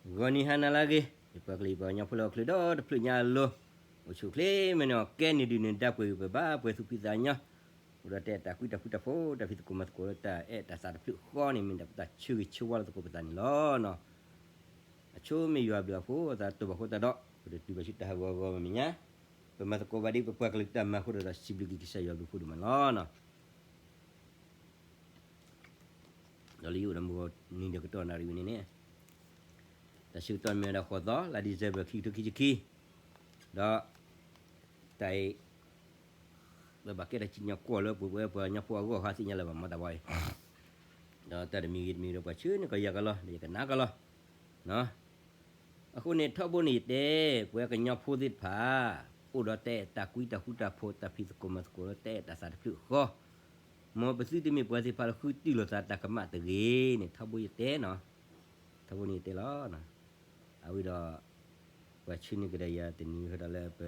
ဂီၤနံၤဟါနၤလၢအဂ့ၤ, ယပှၤကလုာ်ယပှၤကညီဖိလၢဟီၣ်ခိၣ်ချၢဒီတဖျၢၣ်ညါအလိၤ, အိၣ်ဆူၣ်အိၣ်ချ့မ့ၢ်န့ၣ် ကဲန့ၣ်ဒုးန့ၣ်ဒါပှဲၤဂ့ၤပဘၣ်ပှဲၤသူၣ်ဖှံသးညီ, အိၣ်ဒီးတၢ်အဲၣ်တၢ်ကွံတၢ်ဃူတၢ်ဖိး တၢ်ဖံးသကိးမၤသကိးလၢတၢ်အဲၣ်တၢ်သးတဖျၢၣ်ဃီန့ၣ် မ့ၢ်ဒၣ်ပတၢ်ဆၢဂ့ၤဆၢဝါလၢသကိးပသးန့ၣ်လီၤ. အဆိမ့ၢ်ယွၤဘျုးအဃိ အသးတဘၣ်ဃိသတးဒီး ပတတုၤဘၣ်ဆူတၢ်ဟးဂီၤအဂီၢ်မ့ၢ်ညါ, ပမၤသကိးဘၣ်ဒ်ပပှၤကလုာ်တၢ်မၤအဃိဒီး စံးဘျုးက့ၤကစၢ်ယွၤဘျုးဖှိၣ်ဒိၣ်မးလီၤ. ဒီးလၢယအိၣ်ဒီးမုၢ်ဂီၤနံၤဒီးကတီၢ်နၣ်ရံၣ်ဝဲန့ၣ်န့ၣ်, တၢ်ဆၢကတီၢ်မ့ၢ်ဝဲဒၣ်ဃိးသီ လါ December ခံကထိခံဆံခံ, ဒီးတၢ်အံၤ ပဘၣ်ကဲထီၣ်စံၣ်ညီၣ်ကွီၢ်လၢပှဲၤပှဲၤပှၤကညီဖိအဂီၢ် ဟါသ့ၣ်ညါလၢၤဘၣ်မ့ၢ်တၢ်ဘၣ်အံၤ, ဒီးတၢ်တမံၤဂ့ၤတမံၤဒီးပှၤဆှၢန့ၢ်ကီးယၤကလီၤ ဒီးယကနၣ်ကလီၤ အဃိန့ၣ် ထီဘိန့ၣ်ယတဲ ပဝဲကညီဖိသ့ၣ်တဖၣ် အိၣ်ဒီးတၢ်အဲၣ်တၢ်ကွံတၢ်ဃူတၢ်ဖိး တၢ်ဖံးသကိးမၤသကိးလၢတၢ်အဲၣ်တၢ်သးတဖျၢၣ်ဃီ, မ်ပသုတမ့ၢ်ပှၤသ့ၣ်တဖၣ်လၢဃုတုၢ်လိာ်သးတၢ်ကမၣ်တဂ့ၤန့ၣ် ထီဘိယတဲနီၤ, ထီဘိန့ၣ်ယတဲလီၤ. အဝံၤဒီး ပှၤဆှၢန့ၢ်ကဒီးယၤတနံၤဃီဒီးလၢပ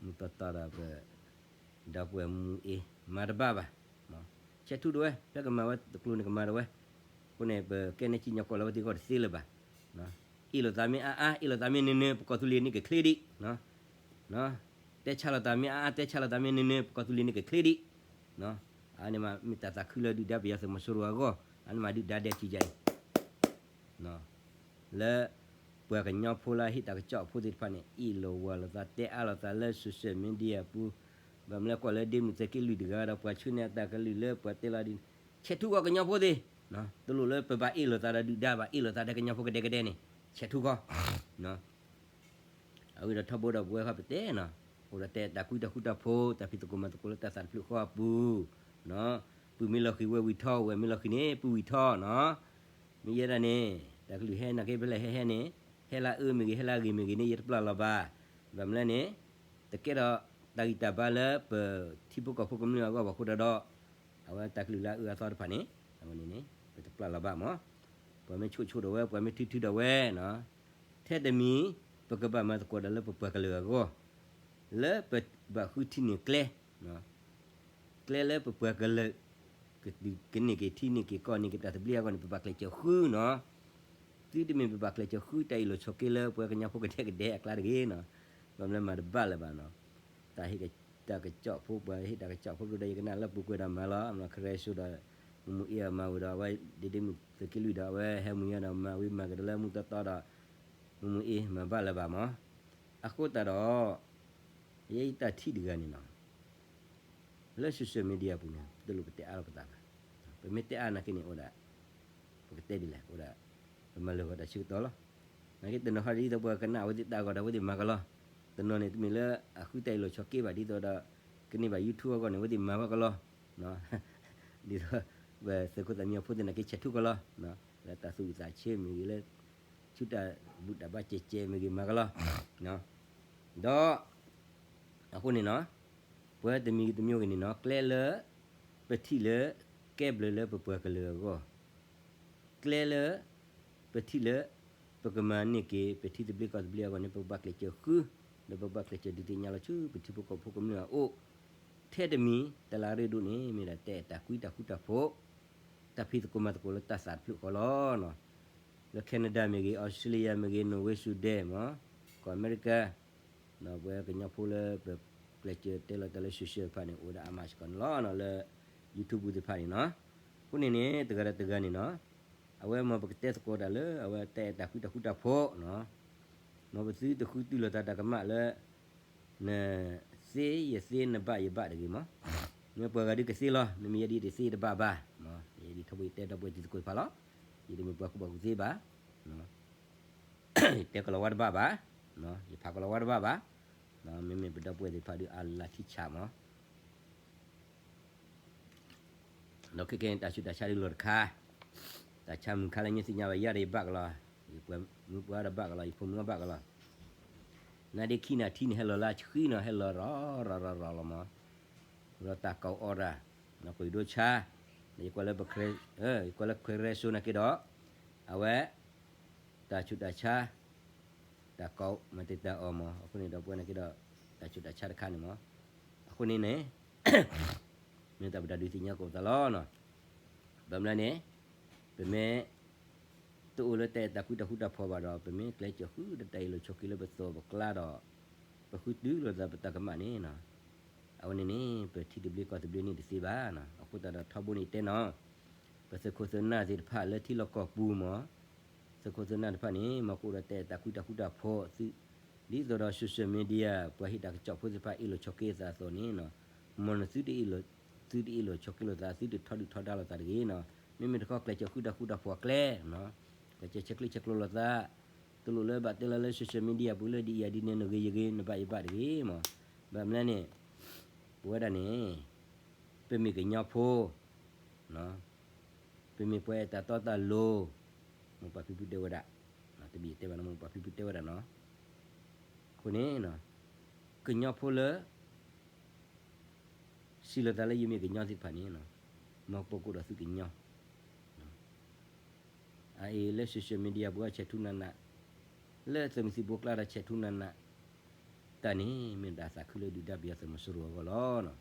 မူတီတီဒီးပ ဒီပုၢ်ဝဲၢ်မူအ့ မၤတဘၣ်ဘၣ်, ဆဲးထူဒၣ်ဝဲ ဖဲကမၤဝဲတကျိၤန့ၣ်ကမၤဒၣ်ဝဲ, အဃိန့ၣ် ပကဲန့ၢ်စံၣ်ညီၣ်ကွီၢ်လၢဝဲသ့ၣ်ဂီၢ်တသ့လၢၤဘၣ်, အ့ၣ်လိာ်သးမ့ၢ်အါအါ အ့ၣ်လိာ်သးမ့ၢ်နၢၤနၢၤ ပကီၢ်သူလ့ၤန့ၣ်ကချ့ဒံး, တဲဆါလိာ်သးမ့ၢ်အါအါ တဲဆါလိာ်သးမ့ၢ်နၢၤနၢၤ ပကီၢ်သူလ့ၤန့ၣ်ကချ့ဒံး, အန့ၣ်မးမ့ၢ်တၢ်သးခုလၢဒုၣ်ဒါပယီၤသုးမီၤစိရိၤအဂီၢ် အန့ၣ်မးဒုၣ်ဒါဒဲးခံယၤအံၤ လၢ ပှၤကညီဖိလၢအဟ့ၣ်တၢ်ကစီၣ်အဖိသ့ၣ်တဖၣ်န့ၣ် အ့ၣ်လိာ်ဝီလိာ်သး တဲအါလိာ်သးလၢ social media အပူၤ, ဘၣ်မနုၤလဲၣ် ကွၢ်လၢဒ့မုၣ်သုးက့လွံၢ်တဂၤဒီး ပှၤဆှၢန့ၢ်အတၢ်ကလုၢ်လၢပှၤတဲလီၤဒ်န့ၣ် ဆဲးထူဃီကညီဖိသ့ၣ်, တလိၣ်လၢပဘၣ်အ့ၣ်လိာ်သးဒီးဒုၣ်ဒါဘၣ် အ့ၣ်လိာ်သးဒီးကညီဖိကဒဲကဒဲန့ၣ် ဆဲးထူဃီ အဝဲဒီးထီဘိဒီးပဝဲဃီပတဲနီၤ, အိၣ်ဒီးတၢ်အဲၣ်တၢ်ကွံတၢ်ဃူတၢ်ဖိး တၢ်ဖံးသကိးမၤသကိးလၢတၢ်သးတဖျၢၣ်ဃီအပူၤ, ပုၢ်မ့ၢ်လီၤဃံၤဝဲဝံၤထီ ဝဲၢ်မ့ၢ်လီၤဃံၤန့ၣ် ပုၢ်ဝံၤထီနီၤ, မ့ၢ်ယဲဒၣ်န့ၣ် တၢ်ကလုၢ်ဟဲနာ်က့ဖဲလဲၣ်ဟဲဟဲန့ၣ်, ဟဲလၢအအၢမ့ၢ်ဂ့ၤ ဟဲလၢအဂ့ၤမ့ၢ်ဂ့ၤန့ၣ် ယတပျၢ်လီၤဘၣ်, ဘၣ်မနုၤလဲၣ်န့ၣ် တကဲဒီးတၢ်ဂံၢ်တၢ်ဘါလၢပထံဖိကီၢ်ဖိကမျၢၢ်အဂီၢ်ဘၣ်အဃိဒီး အဝဲတၢ်ကလုၢ်လၢအအၢအသီတဖၣ်န့ၣ် အဝဲန့ၣ်န့ၣ် ပတပျၢ်လီၤဘၣ်မး, ပှၤမ့ၢ်ဆိၣ်ဆိၣ်ဒၣ်ဝဲ ပှၤမ့ၢ်ထုထုဒၣ်ဝဲနီၤ, ထဲတမံၤ ပကဘၣ်မၤသကိးဒီးလၢပပှၤကလုာ်အဂီၢ်, လၢပဘၣ်ဃုထံၣ်န့ၢ်ကျဲ, ကျဲလၢပပှၤကလုာ် ကန့ၢ်က့ၤထံန့ၢ်က့ၤကီၢ်န့ၢ်က့ၤတၢ်သဘျ့အဂီၢ်န့ၣ် ပဘၣ်ကျဲးစၢးဃုနီၤ, သုတမ့ၢ်ပဘၣ်ကျဲးစၢးဃုတၢ်အ့ၣ်လိာ်ဆိးက့လၢပှၤကညီဖိကဒဲကဒဲအကျါတဂ့ၤနီၤ, ဘၣ်မနုၤမၤတဘၣ်လၢၤဘၣ်နီၤ, တၢ်ဟ့ၣ်တၢ်ကစီၣ်ဖိ ပှၤဟ့ၣ်တၢ်ကစီၣ်ဖိတဖၣ်ဒီး ယကနၣ်လၢပူၤကွံာ်ဒီးမၤလီၤ, ခရဲစိဒီး မုၢ်မုၢ်အ့ၣ်အမၤဝံၤဒီး အဝဲဒ့ဒ့မုၣ်သုးက့လွံၢ်ဒီး အဝဲဟဲမုၢ်ယါဒီးမၤဝံၤမၤကဒီးလၢမုၢ်တီတီဒီး မုၢ်မုၢ်အ့ၣ်မၤဘၣ်လၢၤဘၣ်မး, အဃိသတးဒီး ယဲယတၢ်ထံၣ်တဂၤန့ၣ်နီၤ လၢ social media အပူၤန့ၣ် တလိၣ်ပတဲအါလီၤပသးဘၣ်, ပမ့ၢ်တဲအါနာ်က့န့ၣ်အိၣ်ဒၣ် ပကတဲဒ်လဲၣ် အိၣ်ဒၣ် ပမၤလၢာ်ဂီၤတၢ်ဆၢကတီၢ်လီၤ, နာ်က့တနီၤဃီဒ်သိးပှၤကနၣ်အဝဲသ့ၣ်တၢ်ဂီၤဒီး အဝဲသ့ၣ်မၤကလီၤ, တနီၤန့ၣ်တမ့ၢ်လၢအဃုတၢ်အ့ၣ်လိာ်ဆိးက့ဘၣ် ဒ်သိးဒီး ကန့ၢ်ဘၣ် YouTube အဂီၢ်န့ၣ် အဝဲသ့ၣ်မၤဘၣ်ကလီၤ, ဒ်သိး ပသုးခိၣ်သးမံအဖိသ့ၣ်နာ်က့ဆဲးထူကလီၤ, လၢတၢ်သူၣ်ဝံၣ်သးဆၢမ့ၢ်ဂ့ၤ လၢ ဆူတၢ်ဘူၣ်တၢ်ဘါကဲးကဲးမ့ၢ်ဂ့ၤမၤကလီၤ, ဒီး အဃိန့ၣ်နီၤ ပှၤတမံၤတမံၤဂ့ၤန့ၣ်နီၤ ကျဲလၢ ပထံၣ်လၢ ကဲဘျုးလၢပပှၤကလုာ်အဂီၢ်, ကျဲလၢ ပထံၣ်လၢ ပကမၤန့ၢ်က့ၤ ပထံသဘျ့ကီၢ်သဘျ့အဂီၢ်န့ၣ် ပကဘၣ်ကျဲးစၢးဃု, ဒီးပဘၣ်ကျဲးစၢးဒုးသ့ၣ်ညါလီၤဆူ ပထံဖိကီၢ်ဖိကမျၢၢ်အအိၣ်, ထဲတမံၤ တလးရ့ဒိၣ်န့ၣ် မ့ၢ်ဒၣ်တၢ်အဲၣ်တၢ်ကွံတၢ်ဃူတၢ်ဖိး, တၢ်ဖံးသကိးမၤသကိးလၢတၢ်သးတဖျၢၣ်ဃီလီၤ. လၢ Canada မ့ၢ်ဂ့ၤ, Australia မ့ၢ်ဂ့ၤ, Norway, Sweden မ့ၢ်, ကီၢ်အမဲရကၤ, ပဝဲကညီဖိလၢပကျဲးစၢးတဲလီၤတၢ်လၢ social တဖၣ်န့ၣ် အိၣ်ဝဲဒၣ်အါမးစ့ၢ်ကီးန့ၣ်လီၤ. လၢ YouTube ပူၤသ့ၣ်တဖၣ်န့ၣ်နီၤ, အဃိန့ၣ်န့ၣ် တဂၤဒီးတဂၤန့ၣ်နီၤ, အဝဲမ်ပကတဲသကိးတၢ်လၢ အဝဲတၢ်အဲၣ်တၢ်ကွံတၢ်ဃူတၢ်ဖိးနီၤ, မ်ပသုတဃုတုၤလီၤသးတၢ်ကမၣ်လၢ နသ့ယသ့ နဘၣ်ယဘၣ်တဂ့ၤမး, မ့ၢ်ပှၤဂၤဒုးကသ့လီၤ, မ့မ့ၢ်ယဲဒၣ်တသ့တဘၣ်ဘၣ်, ယဒ်ထီဘိယတဲဒီပုၢ်ဝဲၢ်တံၤသကိးတဖၣ်လီၤ, ယတမ့ၢ်ပှၤကူၣ်ဘၣ်ကူၣ်သ့ဘၣ်, ယတဲကလီၤဝါတဘၣ်ဘၣ်, ယဖးကလီၤဝါတဘၣ်ဘၣ်, မ့မ့ၢ်ပဒီပုၢ်ဝဲၢ်သ့ၣ်တဖၣ်ဒုးအလၢထံဆးမး ဒီးခဲကနံၣ်တၢ်ဆူးတၢ်ဆါဒုးလီၤတခါ, တၢ်ဆါမုၢ်ခါလၢညါသ့ၣ်ညါဘၣ်ယၤဒီးယဘၣ်ကလီၤ, ယမုၢ်ပှၢ်ဒီးဘၣ်ကလီၤ, ယဖိမုၣ်ဘၣ်ကလီၤ, နဒ့ခံနၤထံန့ၣ်ဟဲလီၤလၢအဆှံနီၤ, ဟဲလီၤရီၤရီၤရီၤလီၤမး, ဒီးတၢ်ကီအီၣ်ရၤ, နကွၢ်ဒိဆါ, ယကွၢ်လၢပ, ယကွၢ်လၢခရဲစိနာ်က့ဒီး, အဝဲ တၢ်ဆူးတၢ်ဆါ, တၢ်ကီမၤတ့ၢ်တၢ်အီၣ်မး, အဃိန့ၣ်ဒီးပဝဲနာ်က့ဒီး တၢ်ဆူးတၢ်ဆါတခါန့ၣ်မး, အဃိန့ၣ်န့ၣ် မ့ၢ်တၢ်ပတၢ်ဒုးသ့ၣ်ညါကိးပသးလီၤနီၤ, ဘၣ်မနုၤန့ၣ် ပမ့ၢ် တအိၣ်လၢတၢ်အဲၣ်တၢ်ကွံတၢ်ဃူတၢ်ဖိးဘၣ်ဒီး ပမ့ၢ်ကျဲးစၢးဃုဒီးတၢ်အ့ၣ်လိာ်ဆိးက့လိာ်ပသိးပကျါဒီး ပဃုတုၤလိာ်သးပတၢ်ကမၣ်န့ၣ်, အဝဲန့ၣ်န့ၣ် ပထံသဘျ့ကီၢ်သဘျ့န့ၣ်တသ့ဘၣ်. အဃိသတးဒီးထီဘိန့ၣ်တဲနီၤ, ပသုးခိၣ်သုးနၢ်သ့ၣ်တဖၣ်လၢထံလီၢ်ကီၢ်ပူၤမး, သုးခိၣ်သုးနၢ်တဖၣ်န့ၣ် မ်ကအိၣ်ဒီးတၢ်အဲၣ်တၢ်ကွံတၢ်ဃူတၢ်ဖိး ဒ်သိးဒီး social media ပှၤဟ့ၣ်တၢ်ကစီၣ်ဖိသ့ၣ်တဖၣ်အ့ၣ်လိာ်ဆိးက့သးအသိးန့ၣ်, မ်နသုတအ့ၣ်လိာ် သုတအ့ၣ်လိာ်ဆိးက့လိာ်သး သုတထီဒုၣ်ထီဒါလိာ်သးတဂ့ၤနီၤ. မ့မ့ၢ်တခီကျဲးစၢးဃုတၢ်ဃူတၢ်ဖိးအကျဲ, ကျဲးစၢးဆဲးကျၢဆဲးကျိးလိာ်သး, တလိၣ်လၢဘၣ်တဲလီၤလၢ social media ပူၤလၢဒ်အံၤဒ်န့ၣ် နဂ့ၤယဂ့ၤ နဘၣ်ယဘၣ်တဂ့ၤမး. ဘၣ်မနုၤလဲၣ်န့ၣ် ပမ့ၢ်ကညီဖိ ပမ့ၢ်ပှၤအဲၣ်တၢ်တီတၢ်လိၤ, မိၢ်ပၢ်ဖံဖုတဲဝဲဒၣ်, တဘၣ်တဲဘၣ်နီၤ မိၢ်ပၢ်ဖံဖုတဲဝဲဒၣ်နီၤ. အဃိန့ၣ် ကညီဖိလၢ စံးလိာ်သးလၢယမ့ၢ်ကညီသ့ၣ်တဖၣ်န့ၣ်, မ်ပကအိၣ်ဒီးသုကညီ အအံၤလၢ social media ပူၤဆဲးထူနးနး, လၢသုးမုၢ်သံၣ်ဘိကျါဒီးဆဲးထူနးနး, တၢ်န့ၣ်မ့ၢ်တၢ်သးခုလၢဒုၣ်ဒါပယီၤသုးမီၤစိရိၤအဂီၢ်လီၤ.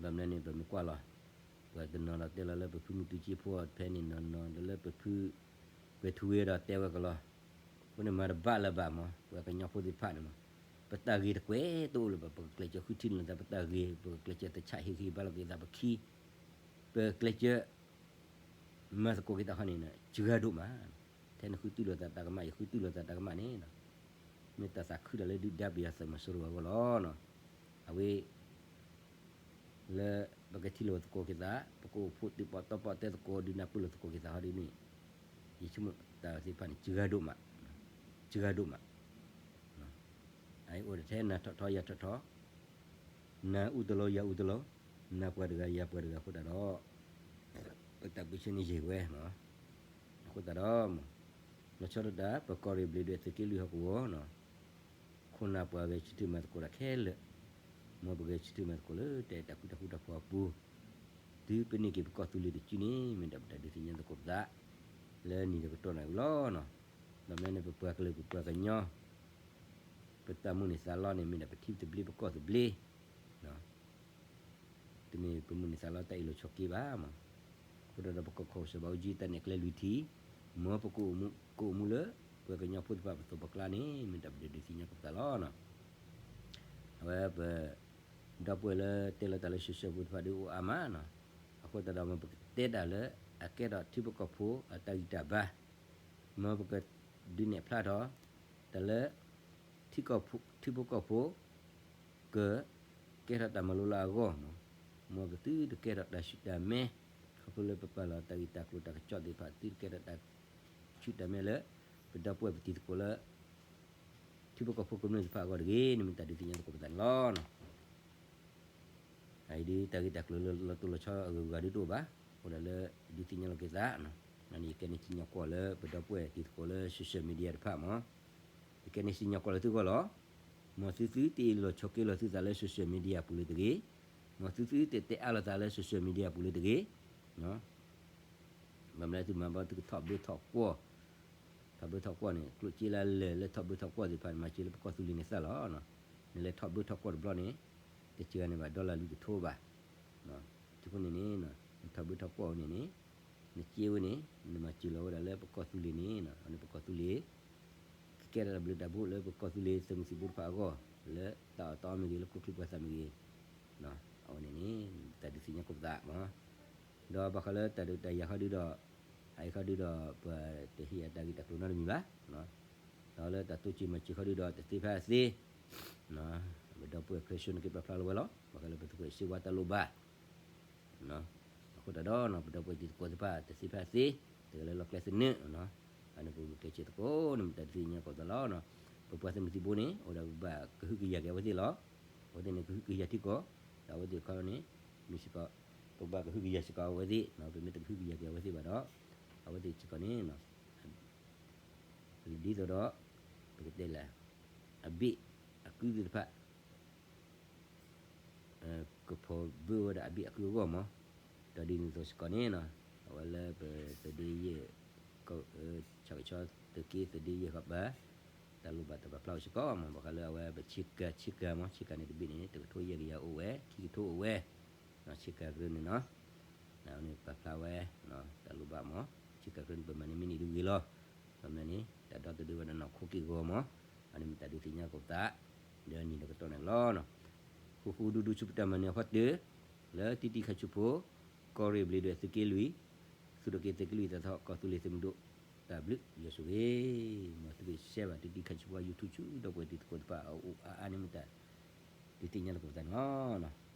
ဘၣ်မနုၤန့ၣ် ပမ့ၢ်ကွၢ်လီၤ, ပှၤတနီၤဒီးတဲလီၤလၢပဖုမုၢ်တူစ့ဖိအီၤတဖဲန့ၣ်နီၤနီၤ ဒီးလၢပဖု ကွဲၤထူဝ့ဒီးတဲဝဲကလီၤ. အဃိန့ၣ်မၤတဘၣ်လၢၤဘၣ်မး ပှၤကညီဖိသ့ၣ်တဖၣ်န့ၣ်မး, ပတၢ်ဂ့ၤတကွဲးတအိၣ်လၢၤဘၣ် ပကကျဲးစၢးဃုထံၣ်လိာ်သး ပတၢ်ဂ့ၤ ပကကျဲးစၢးတဆးဟ့ၣ်ဂံၢ်ဘါလိာ်က့ၤသးပခံ, ပကကျဲးစၢး မၤသကိးက့ၤတၢ်ခီန့ၣ် စှၤဒိၣ်မး, ထဲနဃုတူၢ်လိာ်သးတၢ်ကမၣ် ယဃုတူၢ်လိာ်သးတၢ်ကမၣ်န့ၣ်, မ့ၢ်တၢ်သးခုတၢ်လၢဒုၣ်ဒါပယီၤသုးမီၤစိရိၤအဂီၢ်လီၤ. အဝဲ လၢပကထံၣ်လိာ်သကိးက့ၤသး ပကအိၣ်ဖှိၣ်တုၤပီးတီပီးတဲသကိး ဒုးနၢ်ပၢၢ်လိာ်သကိးက့ၤသးဟီဒ်န့ၣ်, ယဆိကမိၣ်တၢ်သ့ၣ်တဖၣ်န့ၣ် စှၤဒိၣ်မး, စှၤဒိၣ်မး, အအိၣ်ဒီးထဲနၤထီၣ်ထီယၤထီၣ်ထီ, နၤအူတလီယၤအူတလီ, နၤပှၤတဂၤယၤပှၤတဂၤအဃိသတးဒီး, ပတၢ်ပၢဆှၢန့ၣ်ယံာ်ဝဲ, အဃိသတးဒီး လီၤဆီဒၣ်တၢ် ပကီၢ်ရ့ၣ်ဘျ့းဒွဲၣ်သုးက့လွံၢ်ဟီၣ်ကဝီၤ ခိၣ်နၢ်ပှၤဂဲၤဆၢထၢၣ်မၤသကိးတၢ်ခဲလၢာ်, မ်ပဂဲၤဆၢထၢၣ်မၤသကိးလၢတၢ်အဲၣ်တၢ်ကွံတၢ်ဃူတၢ်ဖိးအပူၤ, တုၤပန့ၢ်က့ၤပကီၢ်သူလ့ၤတစုန့ၣ် မ့ၢ်ဒၣ်ပတၢ်ဒုးသ့ၣ်ညါသကိးပသး, လၢနံၤဒီးကတီၢ်နၢ်အံၤလီၤ. ဘၣ်မနုၤန့ၣ် ပပှၤကလုာ်ပပှၤကညီ ပတၢ်မိၣ်န့ၢ်သးလီန့ၣ် မ့ၢ်ဒၣ်ပထံသဘျ့ပကီၢ်သဘျ့ တမ့ၢ်ပမိၣ်န့ၢ်သးလီတၢ်အ့ၣ်လိာ်ဆိးက့ဘၣ်မး. အဃိဒီးပကီၢ်ခိၣ်စီၤဘးအူကၠံ တၢ်နဲၣ်ကျဲလွံၢ်ထံၣ်, မ်ပကအိၣ်မူလၢ ပှၤကညီဖိသ့ၣ်တဖၣ်ပသိးပကျါန့ၣ် မ့ၢ်တၢ်ပဒုးဒုးသ့ၣ်ညါကပသးလီၤ. အဝဲပ ဒီပုၢ်ဝဲၢ်လၢတဲလီၤတၢ်လၢ social ဖိသ့ၣ်တဖၣ်ဒုးအိၣ်အါမးနီၤ. အဃိသတးဒီး မ်ပကတဲတၢ်လၢအကဲထီၣ်ထံဖိကီၢ်ဖိအတၢ်ဂံၢ်တၢ်ဘါ, မ်ပကဒုးနဲၣ်ဖျါထီၣ် တၢ်လၢ ထံဖိကီၢ်ဖိ က ကဲထီၣ်တၢ်မၤလိလၢအဂီၢ်မး, မ်ကသုတကဲထီၣ်တၢ်ဆူၣ်တၢ်မဲ, ခီဖျိလၢပပာ်လီၤတၢ်ဂ့ၢ်တၢ်ကျိၤတၢ်ကစီၣ်သ့ၣ်တဖၣ် သုတကဲထီၣ်တၢ်ဆူၣ်တၢ်မဲလၢ ပဒီပုၢ်ဝဲၢ်ပတံၤသကိးလၢ ထံဖိကီၢ်ဖိကမျၢၢ်သ့ၣ်တဖၣ်အဂီၢ်တဂ့ၤန့ၣ် မ့ၢ်တၢ်ဒုးသ့ၣ်ညါသကိးပသးန့ၣ်လီၤ. အအံၤဒ်တၢ်ဂ့ၢ်တၢ်ကျိၤလၢလီၤတိၢ်လီၤဆီအဂုၤအဂၤဒုးတအိၣ်ဘၣ်, အိၣ်ဒၣ်လၢဒုးသ့ၣ်ညါလီၤက့ၤသး, န့ၣ်ယကဲန့ၣ်စံၣ်ညီၣ်ကွီၢ်လၢပဒီပုၢ်ဝဲၢ်တံၤသကိးလၢ social media တဖၣ်မး, ယကဲန့ၣ်စံၣ်ညီၣ်ကွီၢ်လၢသုဂီၢ်လီၤ. မ်သုသုတအ့ၣ်လိာ်ဆိးက့လိာ်သုသးလၢ social media ပူၤလၢတဂ့ၤ, မ်သုသုတတဲအါလိာ်သးလၢ social media ပူၤလၢတဂ့ၤ, ဘၣ်မနုၤသုမၤဘီသုကထီၣ်ဘၢထီၣ်ကွီၢ် ထီၣ်ဘၢထီၣ်ကွီၢ်န့ၣ် ကျိၣ်စ့လၢလဲၤလၢထီၣ်ဘၢထီၣ်ကွီၢ်သ့ၣ်တဖၣ်န့ၣ် မၤစၢၤလၢပကီၢ်သူလ့ၤန့ၣ်သၣ်လီၤ. နလဲၤထီၣ်ဘၢထီၣ်ကွီၢ်တဘျီန့ၣ် တစှၤန့ၣ်ဘၣ် dollar လွံၢ်ကထိဘၣ်. အဃိန့ၣ်န့ၣ် နထီၣ်ဘၢထီၣ်ကွီၢ်ဝဲန့ၣ်န့ၣ် နစ့ဝဲန့ၣ် နမၤစၢၤလီၤဝဲဒၣ်လၢပကီၢ်သူလ့ၤန့ၣ် အန့ၣ်ပကီၢ်သူလ့ၤ ကကဲထီၣ်တၢ်ဘျုးတၢ်ဖှိၣ်လၢပကီၢ်သူလ့ၤသုးမုၢ်သံၣ်ဘိတဖၣ်အဂီၢ် လၢတၢ်အီၣ်တၢ်အီမ့ၢ်ဂ့ၤ လၢခိၣ်ချံပှၤသးမ့ၢ်ဂ့ၤ အဝဲန့ၣ်န့ၣ် တၢ်ဒုးသ့ၣ်ညါကိးပသးမး. ဒီးဘၣ်ဃးလၢတၢ်ဒုးတၢ်ယၤဃီဒုဒီး အအံၤဃီဒုဒီး ပှၤတဟ့ၣ်အတၢ်ဂ့ၢ်တၢ်ကျိၤနီတမံၤဘၣ်. ဒီးလၢတၢ်တိစၢၤမၤစၢၤဃီဒုဒီး တသ့ဖဲအသ့ ပဒီပုၢ်ဝဲၢ် Christian နက့ပာ်ဖျါလီၤဝဲလီၤ. ဘၣ်ဃးလၢပသုးခိၣ်စ့ဝါတၢ်လိၣ်ဘၣ် အဃိသတးဒီး ပဒီပုၢ်ဝဲၢ်တံၤသကိးသ့ၣ်တဖၣ် တသ့ဖဲအသ့ တဂၤလၢလီၢ်ကျဲသနၢၣ် အန့ၣ်ပကကျဲးစၢးသကိးန့ၣ် မ့ၢ်တၢ်ဒုးသ့ၣ်ညါကိးပသးလီၤ. ပပှၤသုးမုၢ်သံၣ်ဘိန့ၣ် အိၣ်ဒၣ်ပဘၣ်ကဟုကယာ်က့ၤအဝဲသ့ၣ်လီၤ. အဝဲသ့ၣ်န့ၣ် ကဟုကယာ်ထံကီၢ် ဒီးအဝဲသ့ၣ်တခီန့ၣ် မ့ၢ်စ့ၢ်ကီး ပဘၣ်ကဟုကယာ်စ့ၢ်ကီးအဝဲသ့ၣ် ပမ့ၢ်တကဟုကယာ်က့ၤအဝဲသ့ၣ်ဘၣ်ဒီး အဝဲသ့ၣ်စ့ၢ်ကီးန့ၣ် ဒ်သိးဒီး ပကတဲလဲၣ် အဘ့ၣ်အကုသ့ၣ်တဖၣ် ကဖီၣ်ဘၢဝဲဒၣ်အဘ့ၣ်အကုအဂီၢ်မး. ဒီးဒ်န့ၣ်အသိးစ့ၢ်ကီးန့ၣ် အဝဲလၢပသဒ့ယဲၢ် ဆၣ်ကဆီသုးက့သဒ့ယဲၢ်ဃီပၤ တၢ်လိၣ်ဘၣ်တၢ်ပာ်ဖျါအိၣ်စ့ၢ်ကီးမး ဘၣ်ဃးလၢအဝဲပဆ့ကၤ ဆ့ကၤမး ဆ့ကၤန့ၣ်တဘ့ၣ်န့ၣ် တကထိယဲၢ်ကယၤအိၣ်ဝဲ ခံကထိအိၣ်ဝဲ ဆ့ကၤကရၢန့ၣ်နီၤ န့ၣ်ပာ်ဖျါဝဲ တၢ်လိၣ်ဘၣ်မး ဆ့ကၤကရၢန့ၣ် ပမၤန့ၢ် လီၤ. မ့ၢ်န့ၣ် တၢ်ဒီသဒၢဝဲဒၣ်နီၢ်ခိက့ၢ်ဂီၤမး, အန့ၣ်မ့ၢ်တၢ်ဒုးသ့ၣ်ညါလိာ်ပသး လၢနံၤလၢကတီၢ်န့ၣ်လီၤ. ဃူဃူဒူဒူဆူပတၢ်မၤနၢၤအဖီတၢၢ် လၢတံတံခါဆူဖိ ကီၢ်ရ့ၣ်ဘျ့းဒွဲၣ်သုးက့လွံၢ်, သူၣ်ထီၣ်က့ၤသုးက့လွံၢ်သးထီၣ် ကီၢ်သူလ့ၤသုးမုၢ်ဒိၣ် တၢ်ဘျုးယွၤဆိၣ်ဂ့ၤ, မ်သုက့ၤ share ဘၣ်တံတံခါဆူဖိ YouTube ဆူဒီပုၢ်ဝဲၢ်တံၤသကိးတဖၣ်အအိၣ်အါအါန့ၣ်မ့ၢ်တၢ်ဒုးသ့ၣ်ညါလိာ်ပသးန့ၣ်လီၤ.